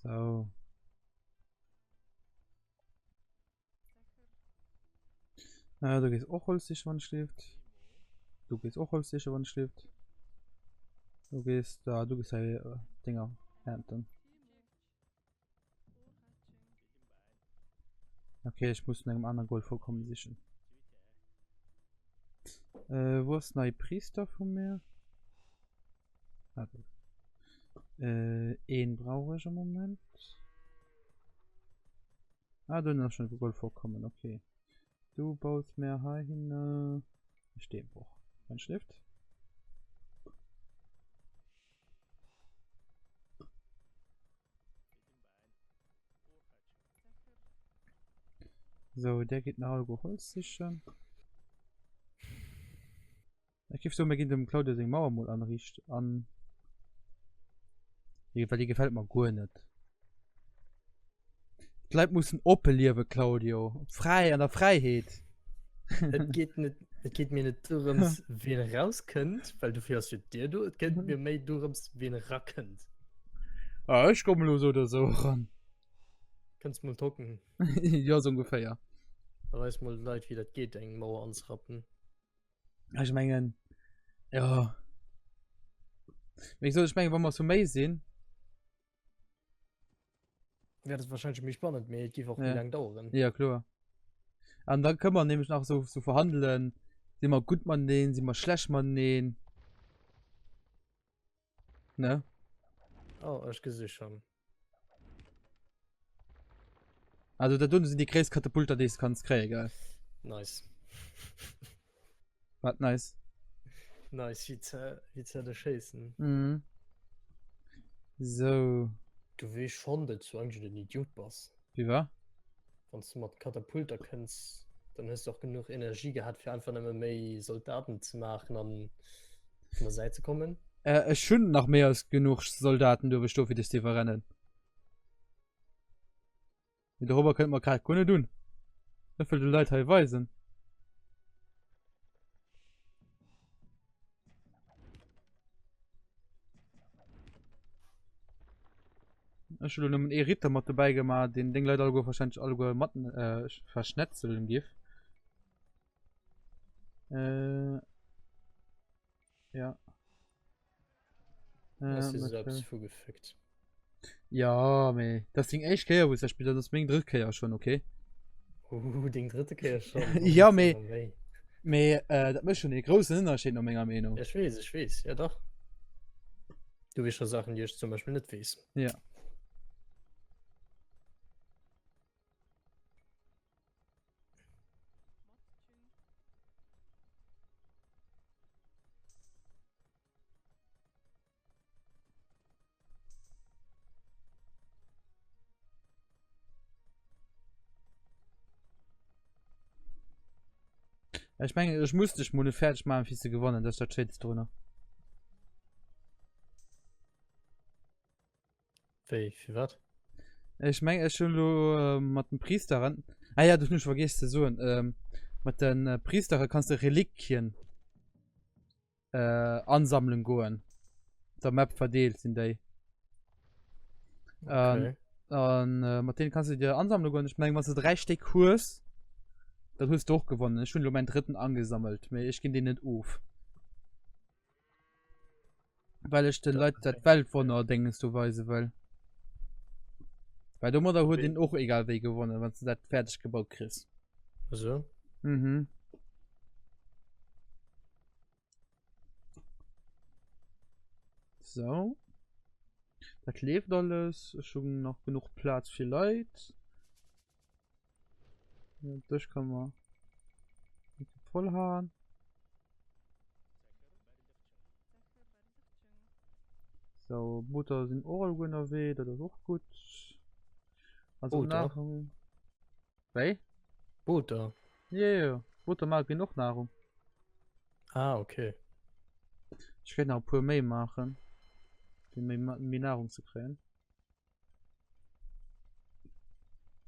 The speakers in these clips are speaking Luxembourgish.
So. Äh, du gees och Holz sichen, wann et schleeft. Du gees och Holz sichen, wann et schleeft. Du gees da, du gees hei äh, Dinger ernten. Okay, ich muss no engem anderen Goldvorkommen sichen. Äh, wo ist nei Priester von mir? Ah, da. Äh, een brauche ich am Moment. Ah, do ass schon Goldvorkommen, okay. Du baust mir hei hin äh, Steenbruch. Mein Schlift. So, der geht nach Algo Holz sichern. Ich gif so, mir ginn dem Claudio seng Mauer mol anriicht an well déi gefält mer guer net. D'Leit mussen oppe liewe Claudio, fräi an der Fräiheet. Et geet net, et geet mir net dorëms, wien erauskënnt, well dofir ass jo d'Dier do. Et geet mir méi dorëms, wien erakënnt. Ah, ech komme lo sou oder sou eran. Kënns mol tocken. Jo, sou ongeféier. Da weis mol de Leit, wéi dat geet, eng Mauer anzerappen. Ech mengen, jo. Wéi gesot, ech mengen, wa mer zu méi sinn. Wär das wahrscheinlich méi spannend, mee et géif och méi Ja. laang daueren. Ja, kloer. An da kënne mer nämlech nach so, so verhandelen, si mer gutt mateneen, si mer schlecht mateneen. Ne? Oh, ech gesi schon. Also dat do sinn déi gréisst Katapulter, déi s de kanns kréien, gell? Nice. Wat nice? Nice, wéi ze, wéi ze de schéissen. Mhm. So. Du weess schonn, datt du eigentlech en Idiot bass. Wéi wa? Wann s du mat Katapulter kënns, dann hues du och genuch Energie gehat, fir einfach nëmme méi Soldaten ze maachen an vun der Säit ze kommen. Äh, ech hunn nach méi als genuch Soldaten do, wech do fir dech ze iwwerrennen. Mee dorobber kënnt mer grad guer net un. Ech wëll de Leit hei weisen. Ech hunn elo nëmmen ee Ritter mat dobäi gemaach, deen deng Leit alleguer wahrscheinlech alleguer mat äh, verschnetzelen giff. Äh, ja. Äh, selbst vugefickt. Ja, mee das deng éischt Kéier wou ech spill, dat ass meng drëtt Kéier schon, okay? Uh, deng drëtte Kéier schon. Ja, mee mee äh, dat mécht schon ee groussen Ënnerscheed no menger Meenung. Ech weess, ech weess, ja dach. Du weess scho Saachen, déi ech zum Beispill net weess. Ja. Ech mengen ech muss dech mol net fäerdeg maachen fir ze gewannen, dat ass dat Schéinst dorunner. Wéi, firwat? Ech meng ech hunn elo mat den Priesteren, ah ja, dat hunn ech vergiess ze soen, ähm, mat den Priestere kanns de Reliquien äh, ansammelen goen. Op der Map verdeelt sinn déi. Okay. An äh, mat deenen kanns du dir ansammelen goen. Ech meng wann du 3 Stéck hues, dann hues du och gewonnen. Ech hunn elo mäin drëtten angesammelt, mee ech ginn deen net of. Well ech den Leit dat Weltwonner Dinges do weise wëll. Well domadder huet een och egal wéi gewonnen, wann du dat fäerdeg gebaut kriss. So? Mhm. So. Dat leeft alles. Ech hunn nach genuch Plaz fir Leit. Ja, Dësch kann man voll haen. So, Booter sinn och alleguer ënnerwee, dat ass och gutt. Also Booter? Nahrung. Wéi? Booter? Jo, jo, Booter maache ginn och Nahrung. Ah, okay. Ech kéint nach e puer méi maachen, fir méi, méi Nahrung ze kréien.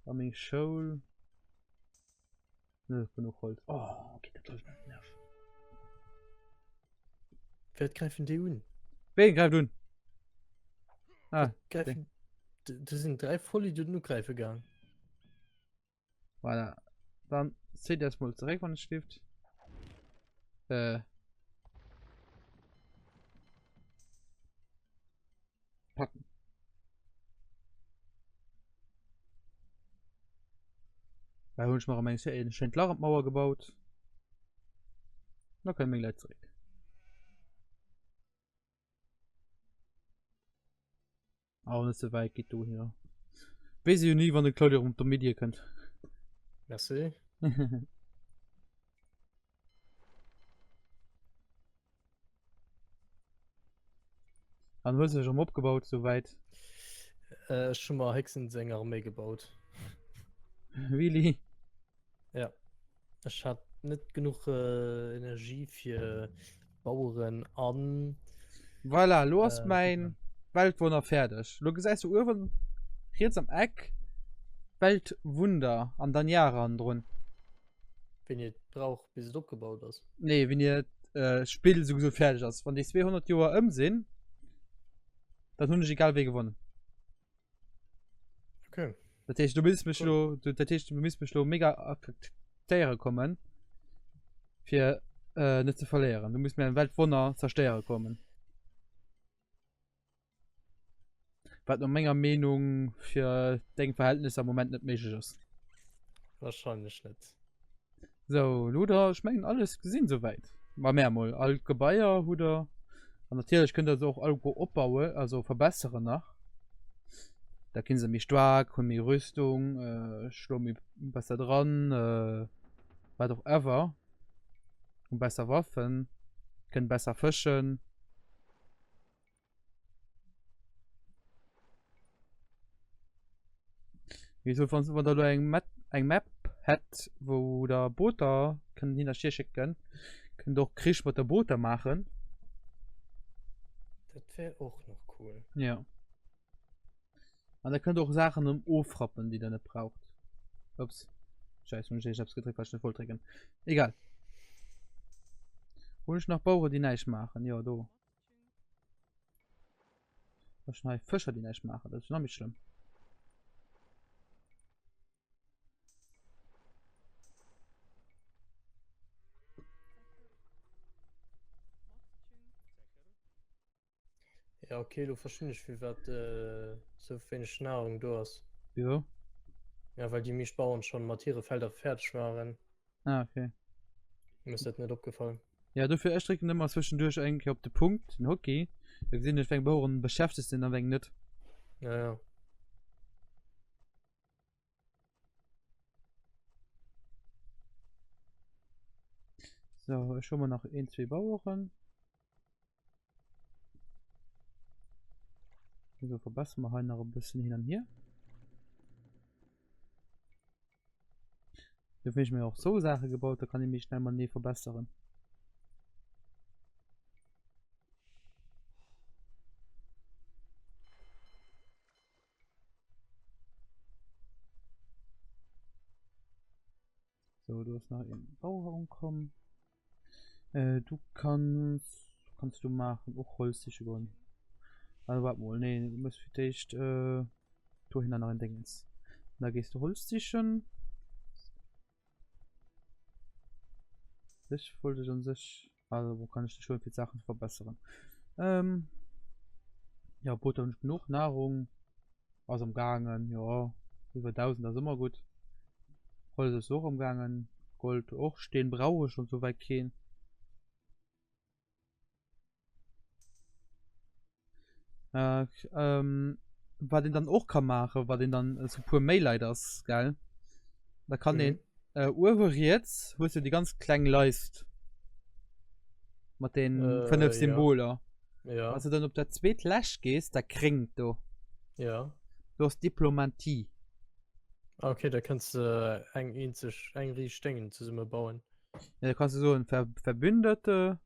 A meng Schoul. Net genuch Holz. Oh, okay, dat läuft mir op den Nerv. Wat gräifen déi un? Ween gräift un? Ah, Gräifen. Do sinn 3 Vollidioten ugräife gaang. Voilà. Dann zéit erstmal zeréck, wann et schlift. Äh. Packen. Da hunn ech mer eng eng schéint Lach an d'Mauer gebaut. Da kënne meng Leit zeréck. Awer net ze wäit geet dohinner. Weess jo ni wann de Claudio erëm op der Medie kënnt. Merci. An hues dech erëm opgebaut souwäit? Äh, ech hu mer héchstens eng Arméi gebaut. Really? Ja. Ech hat net genuch äh, Energie fir Baueren an. Voilà, lo ass äh, mäin Weltwonner fäerdeg. Lo gesäis du uewen riets am Eck Weltwunder an dann Jahre drun. Wéini et brauch bis et opgebaut ass. Nee, wéini et äh, Spill souwisou fäerdeg ass. Wann déi 200 Joer ëm sinn, dann hunn ech egal wéi gewonnen. Okay. Dat heescht, du misst mech lo, du, dat heescht, du misst mech lo mega akzeptéiere kommen, fir äh, net ze verléieren. Du musst mir ein Weltwonner zerstéiere kommen. Wat no menger Meenung fir deng Verhältnisser am Moment net méiglech ass. Wahrscheinlech net. So, lo der, ech mengen alles gesinn souwäit. Ma mär mol, all d'Gebaier hutt der. An natierlech kënnt der se och alleguer opbaue, also verbesseren nach. Da ginn se méi staark, hunn méi Rüstung, äh, schloe méi besser dran, äh, wat och ever. Hunn besser Waffen, kënnen besser fëschen. Wéi gesot, wann wann der elo eng Map eng Map hätt, wou der Booter kënnt hin a hier schécken, kënnt der och Krich mat de Booter maachen. Dat wär och nach cool. Ja. An der kënnt och Saachen erëm ofrappen, déi der net braucht. Ups. Scheiße, hunn ech eppes gedréckt, wat ech net wollt drécken. Egal. Hunn ech nach Bauere, déi näischt maachen? Jo, do. Ech hun hei Fëscher déi näischt maachen, dat ass nach méi schlëmm. Ja okay, lo verstinn ech firwat äh, sou wéineg Nahrung do ass. Wieso? Ja, well déi meescht Bauern schon mat hire Felder fäerdeg waren. Ah, okay. Mir ass dat net opgefall. Ja, dofir ech drécken ëmmer zwëschenduerch eng Kéier op de Punkt, den Hockey. Da gesinn ech, wéi eng Baueren beschäftegt sinn a wéi eng net. Ja, ja. So, ech hu mer nach een, zwee Baueren. So, verbessere mer hei nach e bëssen hin an hier. Dofir hunn ech mir och sou Saache gebaut, da kann ee méi schnell matenee verbesseren. So, do ass nach een Bauer ukomm. Äh, du kanns, kanns du maachen, och Holz siche goen. Also wart mol, nee, du muss fir d'éischt äh, dohinner nach en Dingens. Da gees du Holz sichen. Ech wollt ech an sech, also wo kann ech dech holen fir d'Saachen ze verbesseren. Ähm, ja, Booter hunn ech genuch, Nahrung ass am gaangen, jo, iwwer 1000 ass ëmmer gutt. Holz ass och am gaangen, Gold och, Steen brauch ech schon souwäit keen. Äh, ähm, wat een dann och ka maachen, wat een dann zu puer méi Leit ass, gell? Da kann een mhm. äh, uewe riets hues du déi ganz kleng Leist mat den äh, fënnef Symboler. Ja. ja. Wann du dann op der zweet Läsch gees, da kréngt do. Ja. Du hast Diplomatie. Ah, okay, da kannst du eng eenzeg eng riicht Déngen zesumme bauen. Ja, da kannst du soen Ver Verbündete,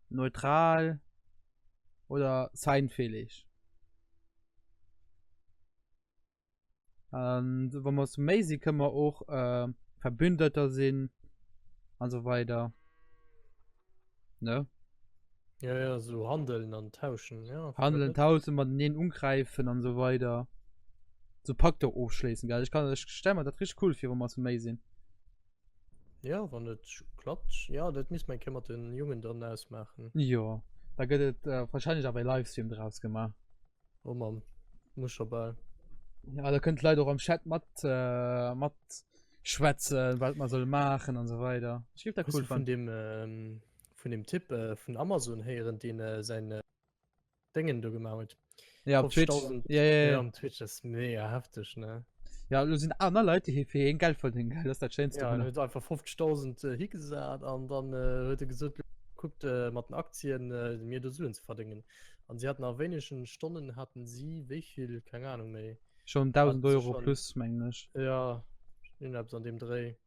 neutral oder feindfähig. An wa mer zu méi sinn, kënne mer och äh, Verbündeter sinn an so weider. Ne? Ja, ja, so handeln an tauschen, ja. Handeln, tauschen, mateneen ungräifen an esou weider. So Pakter ofschléissen, gell? Ech kann, ech stell mer dat richteg cool vir, wa mer zu méi sinn. Ja, wann et klappt. Ja, dat misst mer eng Kéier mat den Jungen dann ausmaachen. Jo, da gëtt et äh, wahrscheinlech awer e Livestream draus gemaach. Oh Mann, muss scho bal. Ja, da kënnen d'Leit och am Chat mat, äh, mat schwätzen, wat mer solle maachen an esou weider. Ech géif dat Hues cool du vun fannen. dem, ähm, vun dem Typ äh, vun Amazon héieren, deen äh, säin äh, Déngen do gemaach huet? Ja, op Twitch. 50.000 Ja, ja, ja, ja. am Twitch das ist mega heftig, ne? Ja, lo sinn aner Leit, déi fir hien Geld verdéngen, gell? Dat ass dat Schéinste Ja, en dorunner. huet einfach 50.000 äh, higesat an dann äh, huet e gesot, kuckt äh, mat den Aktien äh, mir do Suen ze verdéngen. An sie hatten a wéinegen Stonnen hatten sie wéi vill, keng Ahnung méi. Schon 1000 Hatten sie Euro schon, plus, mengen ech. ja, irgendeppes an dem Dréi.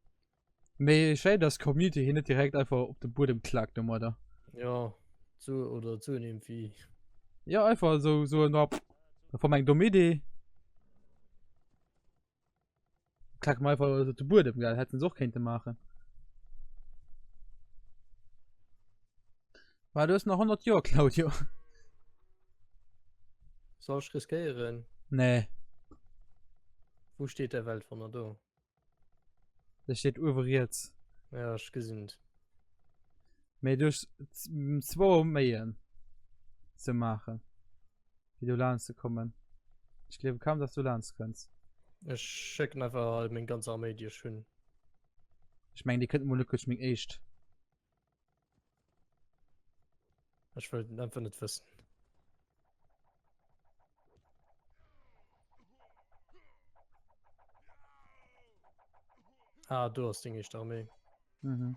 Mee schéin, dass d'Community hien net direkt einfach op de Buedem klackt domadder. Ja, zu oder Suen irgendwie. Ja, einfach esou soen, oh, pff, dat war meng domm Idee. Klacke mer einfach alles op de Buedem, gell? Hätten se och kéinte maachen. Mä du hues nach 100 Joer, Claudio. Soll ech riskéieren? Nee. Wou steet der Weltwonner do? Der steet uewe riets. Ja, ech gesinn et. Mee du hues zwou Arméien ze maachen, fir do laanscht ze kommen. Ech gleewe kaum, dass du laanscht kënns. Ech schécken einfach all meng ganz Arméi, déi ech hunn. Ech mengen, déi kënnt mol net duerch meng éischt. Ech wëll et einfach net wëssen. Ah, do ass deng éischt Arméi. Mhm.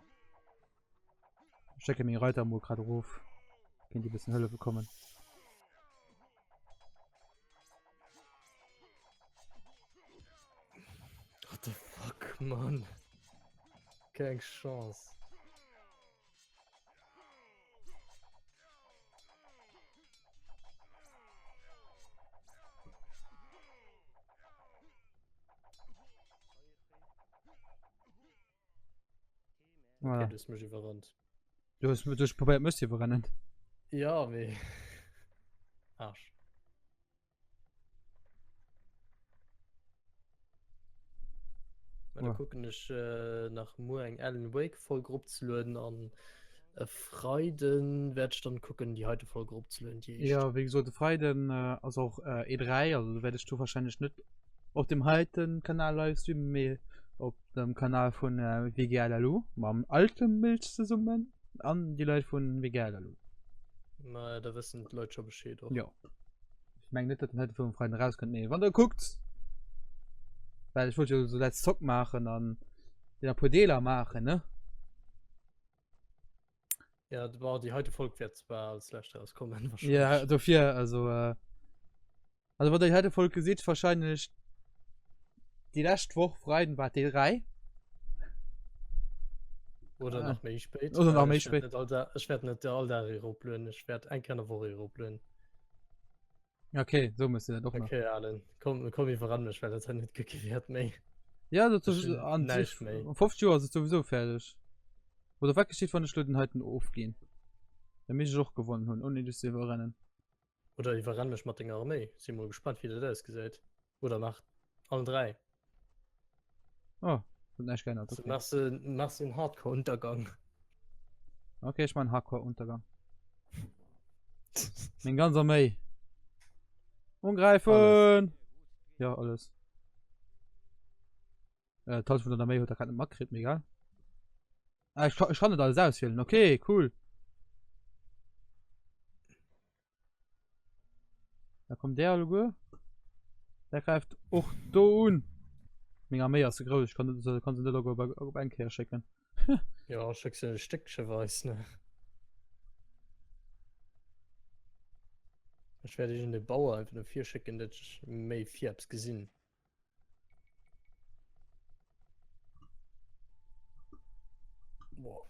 Ech schécke meng Reiter mol grad erof. Kéint déi e bëssen hëllefe kommen. What the fuck, Mann? Keng Chance. Voilà. Okay, du hast mich überrannt. Du hast, du hast probiert, mich zu überrennen. Ja, mee. Arsch. Mä da Ja. kucken ech äh, nach muer eng Alan Wake Folge eropzelueden an e Freiden wäert ech dann kucken déi heite Folge eropzelueden, déi éischt. Ja, wéi gesot, de Freiden äh, ass och äh, E3, also do wäert ech du wahrscheinlech net op dem heiten Kanal livestreamen, mee op dem Kanal vun äh, WGLLU mam alte Milch zesummen an déi Leit vun WGLLU. Mä da wëssen d'Leit scho Bescheed och. Jo. Ech mengen net, datt den heite Film um Freiden erauskënnt, mee wann der kuckt, well ech wollt jo so Let's Zock maachen an den e puer Deeler maachen, ne? Ja, bon, déi heite Folg wäert zwar als lescht rauskommen, wahrscheinlech. Ja, dofir, also, äh, also wann der déi heite Folg gesitt, wahrscheinlech déi lescht Woch Freiden war Deel 3. Oder ah. nach méi spéit. Oder nach méi spéit. Ech wäert net all Dag eroplueden, ech wäert eng Kéier an der Woch eroplueden. Okay, so muss dat och nach. Okay, Alan, komm, komm iwwerrann mech, well dat hei net gekuckt wäert méi. Ja, dat ist an sich, 50 Joer ass et sowieso fäerdeg. Oder wat geschitt, wann ech lo den heiten ofginn? Da misst ech och gewonnen hunn, ouni dech ze iwwerrennen. Oder iwwerrenn mech mat denger Arméi. Si mol gespannt, wéi dat ausgesäit. Oder mach allen 3. Oh, huet näischt geännert. Okay. Machst du, machst du en Hardcore-Untergang. Okay, ech man Hardcore-Untergang. Meng ganz Arméi. Ungreifen! Alles. Ja, alles. Äh, d'Hallschent vun der Arméi huet dat grad net matkritt, mee egal. Ah, ich, ich kann net alles auswielen. Okay, cool. Da kommt der alleguer. Der greift och do un. Meng Arméi ass ze grouss, ich kann, net, kann se net op, op eng Kéier schécken. Ja, schéck se stéckcheweis, ne? Ech wäert iergend e Bauer einfach no vir schécken, datt ech méi Fiabs gesinn. Boah.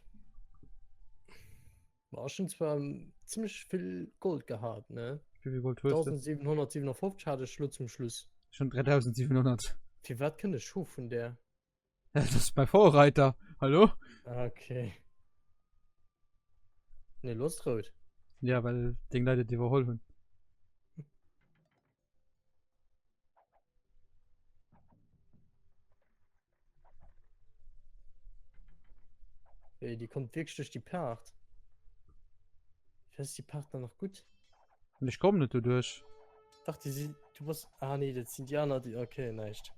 War schon zwar ziemlich viel Gold gehabt, ne? Wie viel Gold hues du? 1757 hatte ich lo zum Schluss. Schon 3700. Fir wat kënnt ech scho vun der? Das ist mein Vorreiter. Hallo? Ah, Okay. Ne, los rout. Ja, well deng Leit et iwwerholl hunn. Ey, die kommt wirklich durch die Paart. Ich weiß, die Partner noch gut. Und ich komme net doduerch. Dach, die sind. Du musst. Ah, nee, das sind die anderen, die. Okay, nicht.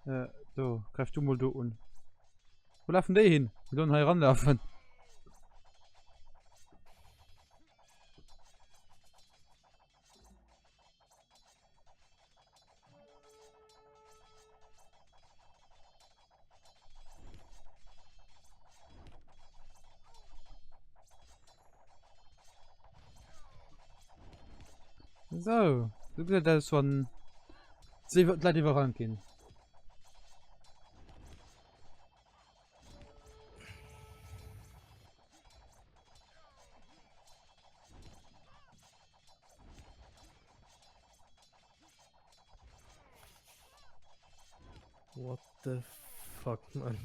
Äh, do, greif du mol do un. Wo laufen déi hin? Die sollen hei ranlaufen. So, du gesäit aus wann se d'Leit iwwerrannt ginn. What the fuck, man.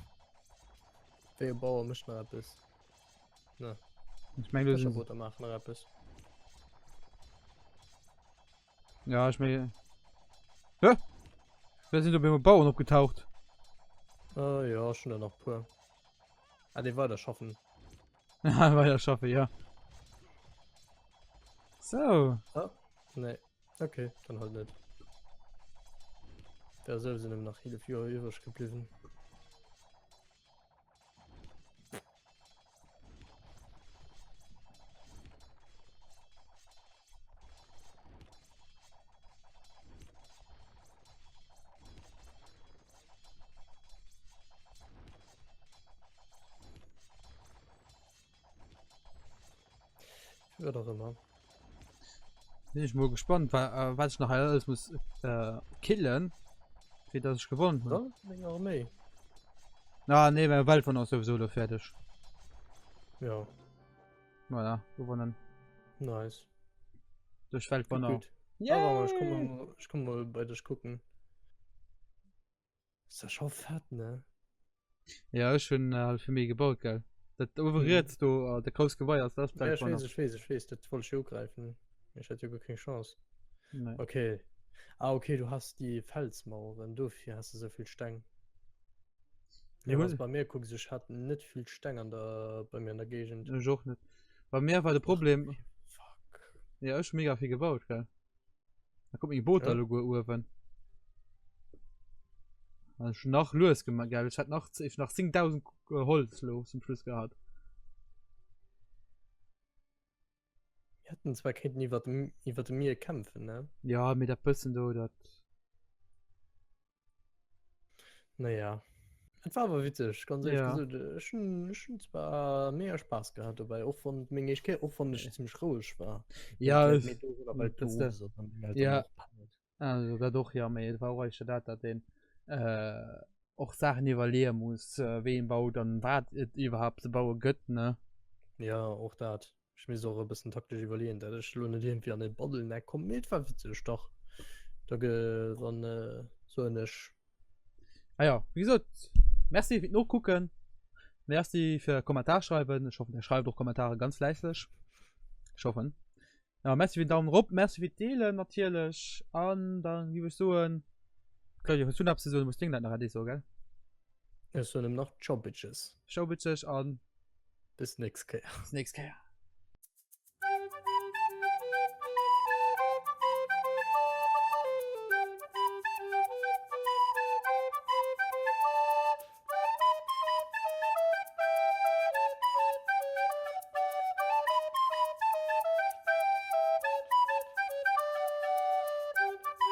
Wéi e Bauer mécht nach eppes? Ne. Ich mein, du Fëscherbooter maachen nach eppes. Ja, ich mein. Hä? Wer sind da Bauern opgetaucht? Äh, ja, schon da nach puer. Ah, déi weider schaffen. weider schaffen, ja. So. Ah, nee. Okay, dann halt net. Der sowieso nëmmen nach 11 Joer iwwreg gebliwwen. Wat och ëmmer. Bin ich mal gespannt, wa äh, was ich noch alles muss äh, killen, fir dass ich gewonnen hun. Dann meng Arméi. Ah, nee, mein Weltwunder ass sowieso lo fertig. Ja, Voilà, gewonnen. nice. Durch Gut, Weltwunder. gut. Ah, warte mal, ich komm mal, ich komm mal bei dich gucken. Ist ja schon fett, ne? Ja, ech hunn äh, halt fir méi gebaut, gell. Dat uewe Mhm. riets do, äh, de grouss Gebai ass das Ja, ich Weltwunder. wees, ich wees, ich wees, dat wollt ich jo ugreifen. Ich hatte jo gar keng Chance. Nee. Okay. Ah, okay, du hast die Felsmauern, dofir hast du so vill Steng. Ja, Ja, hun- was bei mir kucks, ich hat net vill Steng an der, bei mir an der Gegend. Ech och net. Bei mir war de Problem, Fuck. ja, ech hu mega vill gebaut, gell. Da kommt meng Booter Ja. alleguer uewen. An ech hun nach lues gemacht, gell. Ech hat nach, ich nach 10.000 Holz lo zum Schluss gehat. Wir hätten zwar kéinten iwwer dem, iwwer dem Mier kämpfen, ne? Ja, mee dat bëssen do, dat. Naja. Et war awer witzeg, ganz ehrlich Ja. gesot. Ech hunn, ech hunn zwar mega Spaass gehat dobäi, och wann meng éischt Kéier, och wann ech zimmlech roueg war. Ja, Mee es- méi dorunner, well das du das- so dann meng Eltern Ja. och pennen. Also dat och, ja, mee et war och éischter dat, datt een äh, och Saachen iwwerleeë muss, äh, wéi een baut an wat et iwwerhaapt ze baue gëtt, ne? Ja, och dat. Ech misst och e bëssen taktesch iwwerleeën, dat ech lo net iergendwéi an e Bottleneck komm. Mee et war witzeg, dach. Da ge dann äh, soen ech. Ah ja, wéi gesot, Merci fir d'Nokucken. Merci fir Kommentar schreiwen. Ech hoffen, Dir schreift och Kommentare ganz fläisseg. Ech hoffen. Ja, merci fir den Daumen rop, merci fir d'Deelen natierlech. An dann géif ech soen, Claudio, hues du nach eppes ze soen? Du muss deng Leit nach Äddi soen, gell? Ech soen ëm nach Ciao Bitches. Ciao Bitches an Bis nächst Kéier. bis nächst Kéier.